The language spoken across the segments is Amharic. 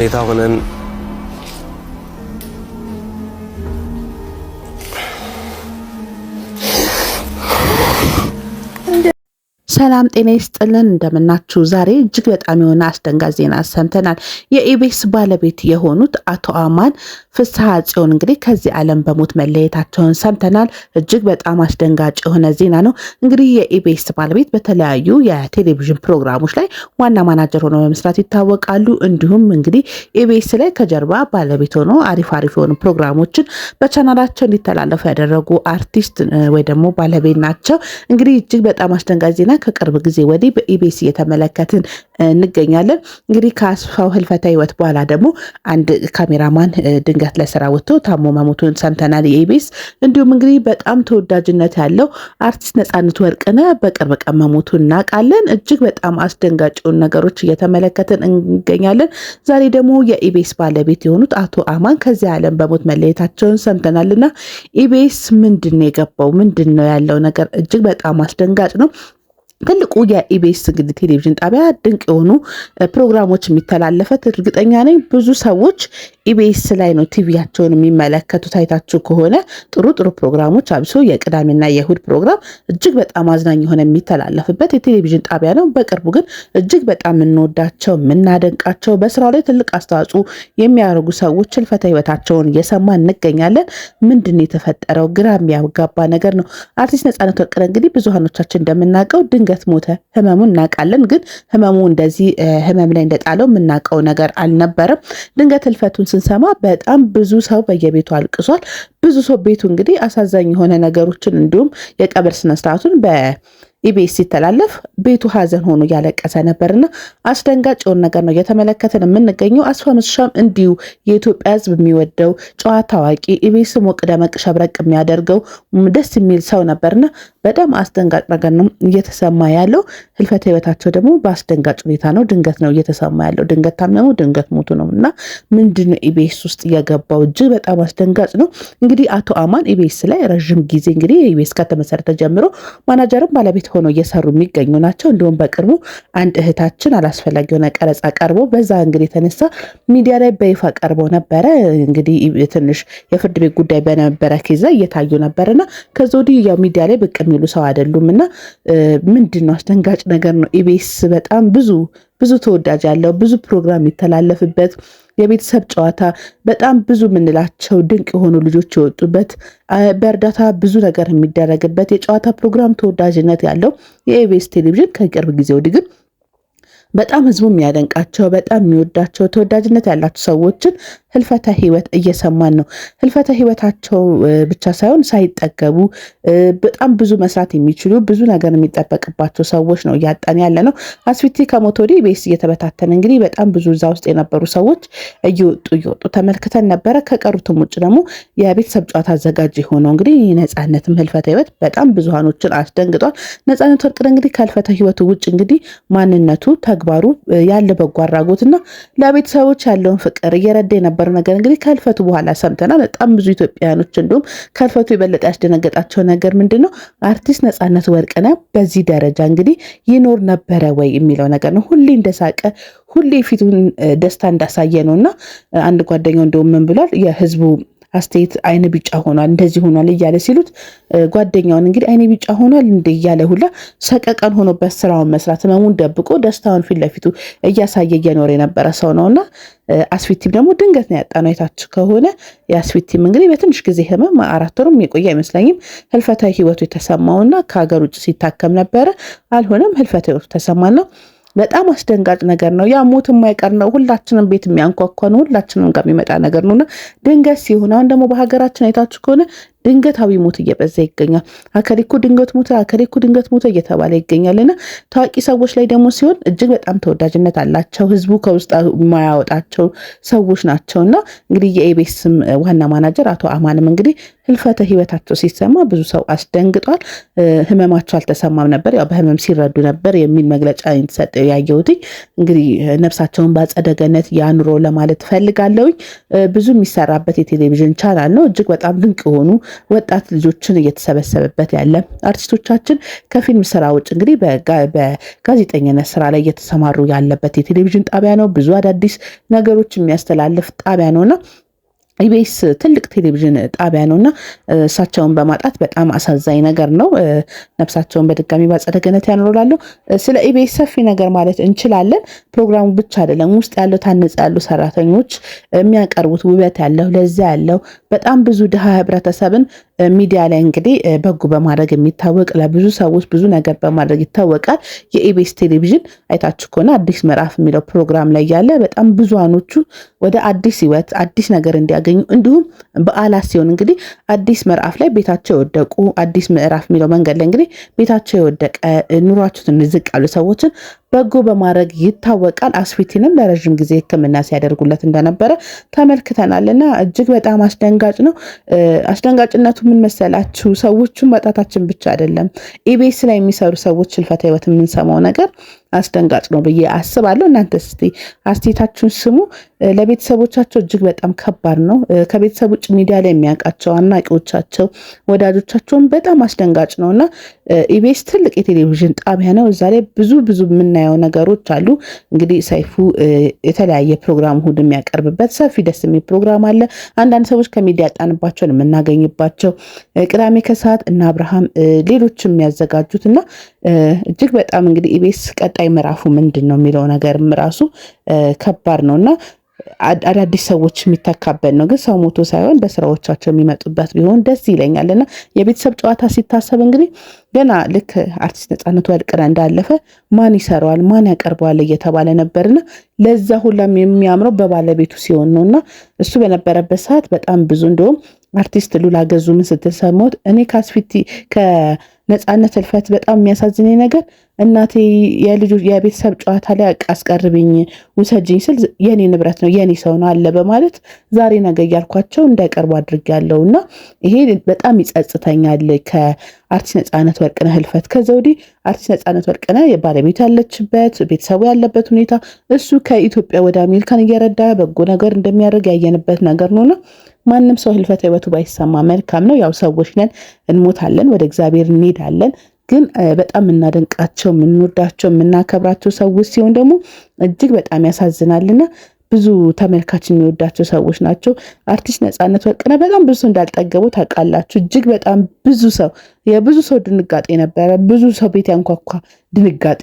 ሁኔታ ሆነን ሰላም ጤና ይስጥልን፣ እንደምናችሁ። ዛሬ እጅግ በጣም የሆነ አስደንጋጭ ዜና ሰምተናል። የኢቢኤስ ባለቤት የሆኑት አቶ አማን ፍስሐ ጽዮን እንግዲህ ከዚህ ዓለም በሞት መለየታቸውን ሰምተናል። እጅግ በጣም አስደንጋጭ የሆነ ዜና ነው። እንግዲህ የኢቢኤስ ባለቤት በተለያዩ የቴሌቪዥን ፕሮግራሞች ላይ ዋና ማናጀር ሆነው በመስራት ይታወቃሉ። እንዲሁም እንግዲህ ኢቢኤስ ላይ ከጀርባ ባለቤት ሆኖ አሪፍ አሪፍ የሆኑ ፕሮግራሞችን በቻናላቸው እንዲተላለፉ ያደረጉ አርቲስት ወይ ደግሞ ባለቤት ናቸው። እንግዲህ እጅግ በጣም አስደንጋጭ ዜና ከቅርብ ጊዜ ወዲህ በኢቢኤስ እየተመለከትን እንገኛለን። እንግዲህ ከአስፋው ህልፈተ ህይወት በኋላ ደግሞ አንድ ካሜራማን ድንገት ለስራ ወጥቶ ታሞ መሞቱን ሰምተናል። የኢቢኤስ እንዲሁም እንግዲህ በጣም ተወዳጅነት ያለው አርቲስት ነፃነት ወርቅነህ በቅርብ ቀን መሞቱን እናውቃለን። እጅግ በጣም አስደንጋጭውን ነገሮች እየተመለከትን እንገኛለን። ዛሬ ደግሞ የኢቢኤስ ባለቤት የሆኑት አቶ አማን ከዚህ ዓለም በሞት መለየታቸውን ሰምተናልና ኢቢኤስ ምንድን ነው የገባው? ምንድን ነው ያለው ነገር? እጅግ በጣም አስደንጋጭ ነው። ትልቁ የኢቢኤስ እንግዲህ ቴሌቪዥን ጣቢያ ድንቅ የሆኑ ፕሮግራሞች የሚተላለፈት እርግጠኛ ነኝ ብዙ ሰዎች ኢቢኤስ ላይ ነው ቲቪያቸውን የሚመለከቱት። አይታችሁ ከሆነ ጥሩ ጥሩ ፕሮግራሞች አብሶ የቅዳሜና የእሁድ ፕሮግራም እጅግ በጣም አዝናኝ የሆነ የሚተላለፍበት የቴሌቪዥን ጣቢያ ነው። በቅርቡ ግን እጅግ በጣም የምንወዳቸው የምናደንቃቸው በስራው ላይ ትልቅ አስተዋጽኦ የሚያደርጉ ሰዎች ህልፈተ ህይወታቸውን እየሰማ እንገኛለን። ምንድን ነው የተፈጠረው? ግራ የሚያጋባ ነገር ነው። አርቲስት ነፃነት ወርቅነህ እንግዲህ ብዙሃኖቻችን እንደምናውቀው ድንገት ሞተ። ህመሙን እናውቃለን፣ ግን ህመሙ እንደዚህ ህመም ላይ እንደጣለው የምናውቀው ነገር አልነበረም። ድንገት ህልፈቱን ስንሰማ በጣም ብዙ ሰው በየቤቱ አልቅሷል። ብዙ ሰው ቤቱ እንግዲህ አሳዛኝ የሆነ ነገሮችን እንዲሁም የቀብር ስነስርዓቱን በኢቢኤስ ሲተላለፍ ቤቱ ሀዘን ሆኖ እያለቀሰ ነበርና አስደንጋጭ የሆነ ነገር ነው እየተመለከትን የምንገኘው። አስፋው መሸሻም እንዲሁ የኢትዮጵያ ሕዝብ የሚወደው ጨዋ ታዋቂ፣ ኢቢኤስ ሞቅ ደመቅ ሸብረቅ የሚያደርገው ደስ የሚል ሰው ነበርና በጣም አስደንጋጭ ነገር ነው እየተሰማ ያለው። ህልፈተ ህይወታቸው ደግሞ በአስደንጋጭ ሁኔታ ነው፣ ድንገት ነው እየተሰማ ያለው። ድንገት ታመሙ፣ ድንገት ሞቱ ነው እና ምንድን ነው ኢቢኤስ ውስጥ እየገባው? እጅግ በጣም አስደንጋጭ ነው። እንግዲህ አቶ አማን ኢቢኤስ ላይ ረዥም ጊዜ እንግዲህ ኢቢኤስ ከተመሰረተ ጀምሮ ማናጀርም ባለቤት ሆነው እየሰሩ የሚገኙ ናቸው። እንዲሁም በቅርቡ አንድ እህታችን አላስፈላጊ የሆነ ቀረጻ ቀርቦ በዛ እንግዲህ የተነሳ ሚዲያ ላይ በይፋ ቀርቦ ነበረ። እንግዲህ ትንሽ የፍርድ ቤት ጉዳይ በነበረ case ላይ እየታዩ ነበርና ከዚ ወዲህ ያው ሚዲያ ላይ ብቅ የሚሉ ሰው አይደሉም እና ምንድን ነው አስደንጋጭ ነገር ነው። ኢቢኤስ በጣም ብዙ ብዙ ተወዳጅ ያለው ብዙ ፕሮግራም የሚተላለፍበት የቤተሰብ ጨዋታ በጣም ብዙ የምንላቸው ድንቅ የሆኑ ልጆች የወጡበት በእርዳታ ብዙ ነገር የሚደረግበት የጨዋታ ፕሮግራም ተወዳጅነት ያለው የኢቢኤስ ቴሌቪዥን ከቅርብ ጊዜ ወዲህ ግን በጣም ህዝቡ የሚያደንቃቸው በጣም የሚወዳቸው ተወዳጅነት ያላቸው ሰዎችን ህልፈተ ህይወት እየሰማን ነው። ህልፈተ ህይወታቸው ብቻ ሳይሆን ሳይጠገቡ በጣም ብዙ መስራት የሚችሉ ብዙ ነገር የሚጠበቅባቸው ሰዎች ነው እያጣን ያለ ነው። አስፊቲ ከሞት ወዲህ ኢቢኤስ እየተበታተነ እንግዲህ በጣም ብዙ እዛ ውስጥ የነበሩ ሰዎች እየወጡ እየወጡ ተመልክተን ነበረ። ከቀሩትም ውጭ ደግሞ የቤተሰብ ጨዋታ አዘጋጅ የሆነው እንግዲህ ነፃነትም ህልፈተ ህይወት በጣም ብዙሃኖችን አስደንግጧል። ነፃነት ወርቅነህ እንግዲህ ከህልፈተ ህይወቱ ውጭ እንግዲህ ማንነቱ ተግባሩ ያለ በጎ አድራጎትና ለቤተሰቦች ያለውን ፍቅር እየረዳ የነበረው ነገር እንግዲህ ከህልፈቱ በኋላ ሰምተናል። በጣም ብዙ ኢትዮጵያውያኖች እንዲሁም ከህልፈቱ የበለጠ ያስደነገጣቸው ነገር ምንድን ነው? አርቲስት ነፃነት ወርቅነህ በዚህ ደረጃ እንግዲህ ይኖር ነበረ ወይ የሚለው ነገር ነው። ሁሌ እንደሳቀ ሁሌ ፊቱን ደስታ እንዳሳየ ነው እና አንድ ጓደኛው እንደውም ምን ብሏል? የህዝቡ አስተያየት አይነ ቢጫ ሆኗል እንደዚህ ሆኗል እያለ ሲሉት ጓደኛውን እንግዲህ አይነ ቢጫ ሆኗል እንደ እያለ ሁላ ሰቀቀን ሆኖበት ስራውን መስራት ህመሙን ደብቆ ደስታውን ፊት ለፊቱ እያሳየ እየኖረ የነበረ ሰው ነውና አስፊቲም ደግሞ ድንገት ነው ያጣነው። አይታችሁ ከሆነ የአስፊቲም እንግዲህ በትንሽ ጊዜ ህመም 4 ወርም የቆየ አይመስለኝም ህልፈተ ህይወቱ የተሰማውና ከሀገር ውጭ ሲታከም ነበረ። አልሆነም፣ ህልፈተ ህይወቱ ተሰማና በጣም አስደንጋጭ ነገር ነው። ያ ሞት የማይቀር ነው። ሁላችንም ቤት የሚያንኳኳ ነው። ሁላችንም ጋር የሚመጣ ነገር ነውና ድንገት ሲሆን፣ አሁን ደግሞ በሀገራችን አይታችሁ ከሆነ ድንገታዊ ሞት እየበዛ ይገኛል። አከሌ እኮ ድንገት ሞተ፣ አከሌ እኮ ድንገት ሞተ እየተባለ ይገኛል። እና ታዋቂ ሰዎች ላይ ደግሞ ሲሆን እጅግ በጣም ተወዳጅነት አላቸው። ህዝቡ ከውስጥ የማያወጣቸው ሰዎች ናቸው። እና እንግዲህ የኢቢኤስም ዋና ማናጀር አቶ አማንም እንግዲህ ህልፈተ ህይወታቸው ሲሰማ ብዙ ሰው አስደንግጧል። ህመማቸው አልተሰማም ነበር፣ ያው በህመም ሲረዱ ነበር የሚል መግለጫ የተሰጠው ያየሁትኝ። እንግዲህ ነፍሳቸውን በአጸደ ገነት ያኑሮ ለማለት ፈልጋለሁኝ። ብዙ የሚሰራበት የቴሌቪዥን ቻናል ነው። እጅግ በጣም ድንቅ የሆኑ ወጣት ልጆችን እየተሰበሰበበት ያለ አርቲስቶቻችን ከፊልም ስራ ውጭ እንግዲህ በጋዜጠኝነት ስራ ላይ እየተሰማሩ ያለበት የቴሌቪዥን ጣቢያ ነው። ብዙ አዳዲስ ነገሮች የሚያስተላልፍ ጣቢያ ነውና ኢቢኤስ ትልቅ ቴሌቪዥን ጣቢያ ነውና እሳቸውን በማጣት በጣም አሳዛኝ ነገር ነው። ነፍሳቸውን በድጋሚ በአጸደ ገነት ያኖራሉ። ስለ ኢቢኤስ ሰፊ ነገር ማለት እንችላለን። ፕሮግራሙ ብቻ አይደለም፣ ውስጥ ያለው ታንጸ ያሉ ሰራተኞች የሚያቀርቡት ውበት ያለው ለዛ ያለው በጣም ብዙ ድሃ ህብረተሰብን ሚዲያ ላይ እንግዲህ በጎ በማድረግ የሚታወቅ ለብዙ ሰዎች ብዙ ነገር በማድረግ ይታወቃል። የኢቢኤስ ቴሌቪዥን አይታችሁ ከሆነ አዲስ ምዕራፍ የሚለው ፕሮግራም ላይ ያለ በጣም ብዙኖቹ ወደ አዲስ ህይወት አዲስ ነገር እንዲያገኙ እንዲሁም በዓላት ሲሆን እንግዲህ አዲስ ምዕራፍ ላይ ቤታቸው የወደቁ አዲስ ምዕራፍ የሚለው መንገድ ላይ እንግዲህ ቤታቸው የወደቀ ኑሯቸው ትንሽ ዝቅ ያሉ ሰዎችን በጎ በማድረግ ይታወቃል። አስፊቲንም ለረዥም ጊዜ ሕክምና ሲያደርጉለት እንደነበረ ተመልክተናል እና እጅግ በጣም አስደንጋጭ ነው። አስደንጋጭነቱ ምን መሰላችሁ? ሰዎቹን ማጣታችን ብቻ አይደለም፣ ኢቢኤስ ላይ የሚሰሩ ሰዎች ህልፈተ ህይወት የምንሰማው ነገር አስደንጋጭ ነው ብዬ አስባለሁ። እናንተ እስቲ አስተያየታችሁን ስሙ። ለቤተሰቦቻቸው እጅግ በጣም ከባድ ነው። ከቤተሰብ ውጭ ሚዲያ ላይ የሚያውቃቸው አድናቂዎቻቸው፣ ወዳጆቻቸውን በጣም አስደንጋጭ ነው እና ኢቢኤስ ትልቅ የቴሌቪዥን ጣቢያ ነው። እዛ ላይ ብዙ ብዙ የምናየው ነገሮች አሉ። እንግዲህ ሰይፉ የተለያየ ፕሮግራም እሑድ የሚያቀርብበት ሰፊ ደስ የሚል ፕሮግራም አለ። አንዳንድ ሰዎች ከሚዲያ ያጣንባቸውን የምናገኝባቸው ቅዳሜ ከሰዓት እና አብርሃም ሌሎች የሚያዘጋጁት እና እጅግ በጣም እንግዲህ ኢቢኤስ ቀጣይ ምዕራፉ ምንድን ነው የሚለው ነገርም ራሱ ከባድ ነው እና አዳዲስ ሰዎች የሚተካበት ነው። ግን ሰው ሞቶ ሳይሆን በስራዎቻቸው የሚመጡበት ቢሆን ደስ ይለኛል እና የቤተሰብ ጨዋታ ሲታሰብ እንግዲህ ገና ልክ አርቲስት ነፃነት ወርቅነህ እንዳለፈ ማን ይሰራዋል ማን ያቀርበዋል እየተባለ ነበርና ለዛ ሁላም የሚያምረው በባለቤቱ ሲሆን ነውና እሱ በነበረበት ሰዓት በጣም ብዙ እንደውም አርቲስት ሉላ ገዙ ምን ስትል ሰማሁት። እኔ ከአስፊቲ ከነፃነት ህልፈት በጣም የሚያሳዝነኝ ነገር እናቴ የልጁ የቤተሰብ ጨዋታ ላይ አስቀርብኝ ውሰጅኝ ስል የኔ ንብረት ነው የኔ ሰው ነው አለ በማለት ዛሬ ነገ እያልኳቸው እንዳይቀርቡ አድርጌያለሁ እና ይሄ በጣም ይጸጽተኛል። ከአርቲስት ነፃነት ወርቅነህ ህልፈት ከዛ ወዲህ አርቲስት ነፃነት ወርቅነህ የባለቤቱ ያለችበት ቤተሰቡ ያለበት ሁኔታ እሱ ከኢትዮጵያ ወደ አሜሪካን እየረዳ በጎ ነገር እንደሚያደርግ ያየንበት ነገር ነውና ማንም ሰው ህልፈተ ህይወቱ ባይሰማ መልካም ነው። ያው ሰዎች ነን፣ እንሞታለን፣ ወደ እግዚአብሔር እንሄዳለን። ግን በጣም የምናደንቃቸው የምንወዳቸው የምናከብራቸው ሰዎች ሲሆን ደግሞ እጅግ በጣም ያሳዝናልና ብዙ ተመልካች የሚወዳቸው ሰዎች ናቸው። አርቲስት ነፃነት ወርቅነህ በጣም ብዙ ሰው እንዳልጠገቡ ታውቃላችሁ። እጅግ በጣም ብዙ ሰው የብዙ ሰው ድንጋጤ ነበረ። ብዙ ሰው ቤት ያንኳኳ ድንጋጤ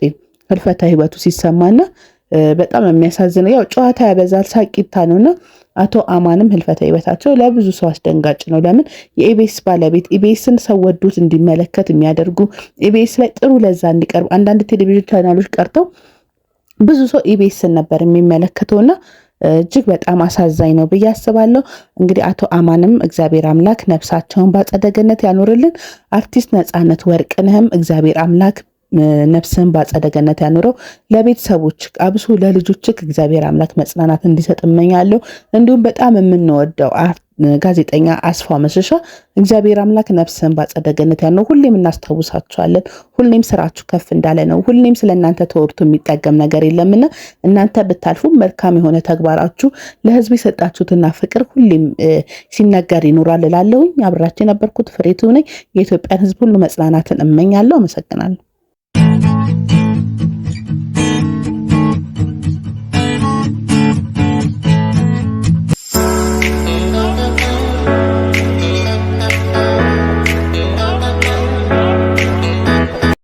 ህልፈተ ህይወቱ ሲሰማና በጣም የሚያሳዝነው ያው ጨዋታ ያበዛል ሳቂታ ነውና አቶ አማንም ህልፈተ ህይወታቸው ለብዙ ሰው አስደንጋጭ ነው። ለምን የኢቢኤስ ባለቤት ኢቢኤስን ሰው ወዶት እንዲመለከት የሚያደርጉ ኢቢኤስ ላይ ጥሩ ለዛ እንዲቀርብ አንዳንድ ቴሌቪዥን ቻናሎች ቀርተው ብዙ ሰው ኢቢኤስን ነበር የሚመለከተውና እጅግ በጣም አሳዛኝ ነው ብዬ አስባለሁ። እንግዲህ አቶ አማንም እግዚአብሔር አምላክ ነፍሳቸውን በአጸደ ገነት ያኖርልን። አርቲስት ነፃነት ወርቅነህም እግዚአብሔር አምላክ ነፍስህን በአጸደ ገነት ያኑረው። ለቤተሰቦች አብሶ ለልጆችህ እግዚአብሔር አምላክ መጽናናት እንዲሰጥ እመኛለሁ። እንዲሁም በጣም የምንወደው ጋዜጠኛ አስፋው መሸሻ እግዚአብሔር አምላክ ነፍስህን በአጸደ ገነት ያኑረው። ሁሌም እናስታውሳችኋለን። ሁሌም ስራችሁ ከፍ እንዳለ ነው። ሁሌም ስለ እናንተ ተወርቶ የሚጠገም ነገር የለምና እናንተ ብታልፉ መልካም የሆነ ተግባራችሁ ለህዝብ የሰጣችሁትና ፍቅር ሁሌም ሲነገር ይኖራል እላለሁኝ። አብራችሁ የነበርኩት ፍሬቱ ነኝ። የኢትዮጵያን ህዝብ ሁሉ መጽናናትን እመኛለሁ። አመሰግናለሁ።